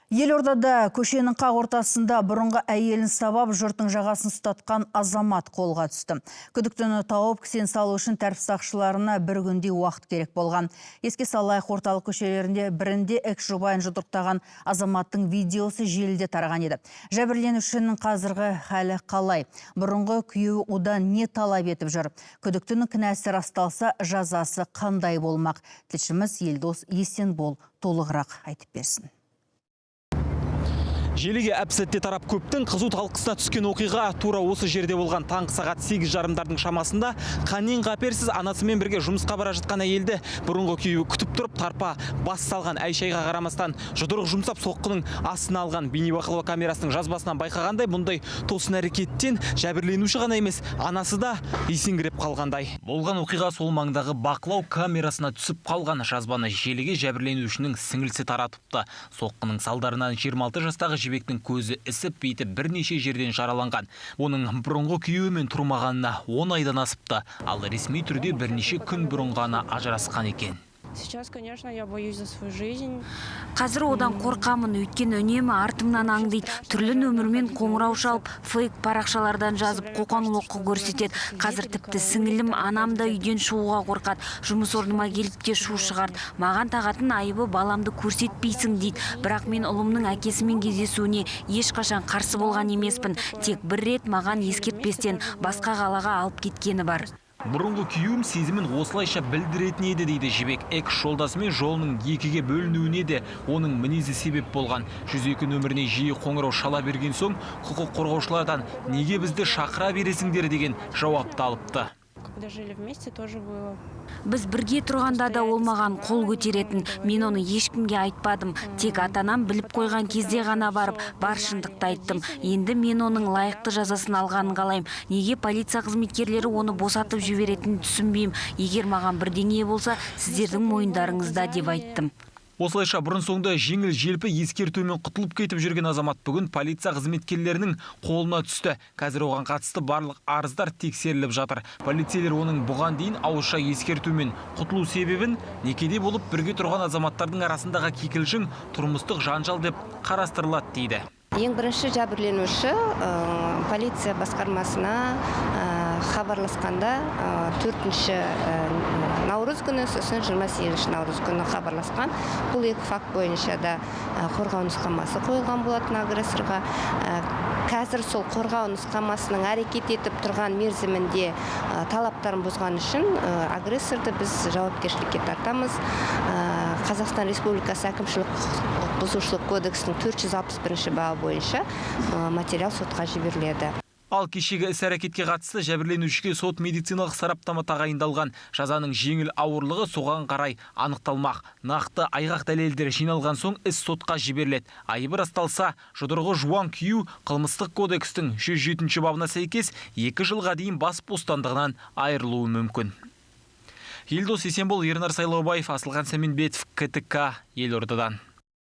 Елордада көшенің қақ ортасында бұрынғы әйелін сабап, жұрттың жағасын ұстатқан азамат қолға түсті. Күдіктіні тауып, кісен салу үшін тәртіп сақшыларына бір күндей уақыт керек болған. Еске салайық, орталық көшелерінде бірінде экс жұбайын жұдырықтаған азаматтың видеосы желіде тараған еді. Жәбірленушінің қазіргі халі қалай? Бұрынғы күйеуі одан не талап етіп жүр? Күдіктінің кінәсі расталса, жазасы қандай болмақ? Тілшіміз Елдос Есенбол толығырақ айтып берсін. Желіге әп-сәтте тарап, көптің қызу талқысына түскен оқиға тура осы жерде болған. Таңғы сағат 8:30-дардың шамасында қаннен қаперсіз анасымен бірге жұмысқа бара жатқан әйелді бұрынғы күйеуі күтіп тұрып, тарпа бас салған. Әй-шайға қарамастан жұдырық жұмсап, соққының астына алған. Бейнебақылау камерасының жазбасынан байқағандай, бұндай тосын әрекеттен жәбірленуші ғана емес, анасы да есеңгіреп қалғандай. Болған оқиға сол маңдағы бақылау камерасына түсіп қалған. Жазбаны желіге жәбірленушінің сіңілісі таратыпты. Соққының салдарынан 26 жастағы Жібектің көзі ісіп, беті бірнеше жерден жараланған. Оның бұрынғы күйеуімен тұрмағанына 10 айдан асыпты, ал ресми түрде бірнеше күн бұрын ғана ажырасқан екен. Сейчас, конечно, я боюсь за свою жизнь. Қазір одан қорқамын, өйткені үнемі артымнан аңдиды. Түрлі нөмірмен қоңырау шалып, фейк парақшалардан жазып, қоқан-лоққы көрсетеді. Қазір тіпті сіңілім, анам да үйден шығуға қорқады. Жұмыс орныма келіп те шу шығарды. Маған тағатын айыбы: «Баламды көрсетпейсің», – дейді. Бірақ мен ұлымның әкесімен кездесуіне ешқашан қарсы болған емеспін. Тек бір рет маған ескертпестен басқа қалаға алып кеткені бар. «Бұрынғы күйеуім сезімін осылайша білдіретін еді», – дейді Жібек. Экс жолдасымен жолының екіге бөлінуіне де оның мінезі себеп болған. 102 нөміріне жиі қоңырау шала берген соң, құқық қорғаушылардан «Неге бізді шақыра бересіңдер?» деген жауапты алыпты. Когда жили вместе, тоже было. Біз бірге тұрғанда да ол маған қол көтеретін. Мен оны ешкімге айтпадым. Тек ата анам біліп қойған кезде ғана барып, бар шындықты айттым. Енді мен оның лайықты жазасын алғанын қалаймын. Неге полиция қызметкерлері оны босатып жіберетінін түсінбеймін. «Егер маған бірдеңе болса, сіздердің мойындарыңызда», – деп айттым. Осылайша, бұрын соңды жеңіл желпі ескертумен құтылып кетіп жүрген азамат бүгін полиция қызметкерлерінің қолына түсті. Қазір оған қатысты барлық арыздар тексеріліп жатыр. Полицейлер оның бұған дейін ауызша ескертумен құтылу себебін некеде болып бірге тұрған азаматтардың арасындағы кикілжің, тұрмыстық жанжал деп қарастырылады дейді. Ең бірінші жәбірленуші полиция басқармасына хабарласқанда 4 наурыз күні, сосын 28 наурыз күні хабарласқан. Бұл екі факт бойынша да қорғау нұсқамасы қойылған болатын агрессорға. Қазір сол қорғау нұсқамасының әрекет етіп тұрған мерзімінде талаптарын бұзған үшін агрессорды біз жауапкершілікке тартамыз. Қазақстан Республикасы Әкімшілік құқық бұзушылық кодексінің 461 бабы бойынша материал сотқа жіберіледі. Ал кешегі іс әрекетке қатысты жәбірленушіге сот медициналық сараптама тағайындалған. Жазаның жеңіл ауырлығы соған қарай анықталмақ. Нақты айғақ дәлелдер жиналған соң, іс сотқа жіберіледі. Айыбы расталса, жұдырығы жуан күйеу қылмыстық кодекстің 107 бабына сәйкес 2 жылға дейін бас бостандығынан айырылуы мүмкін. Елдос Есенбол, Ернар Сайлаубаев, Асылхан Сәменбетов, КТК, Елордадан.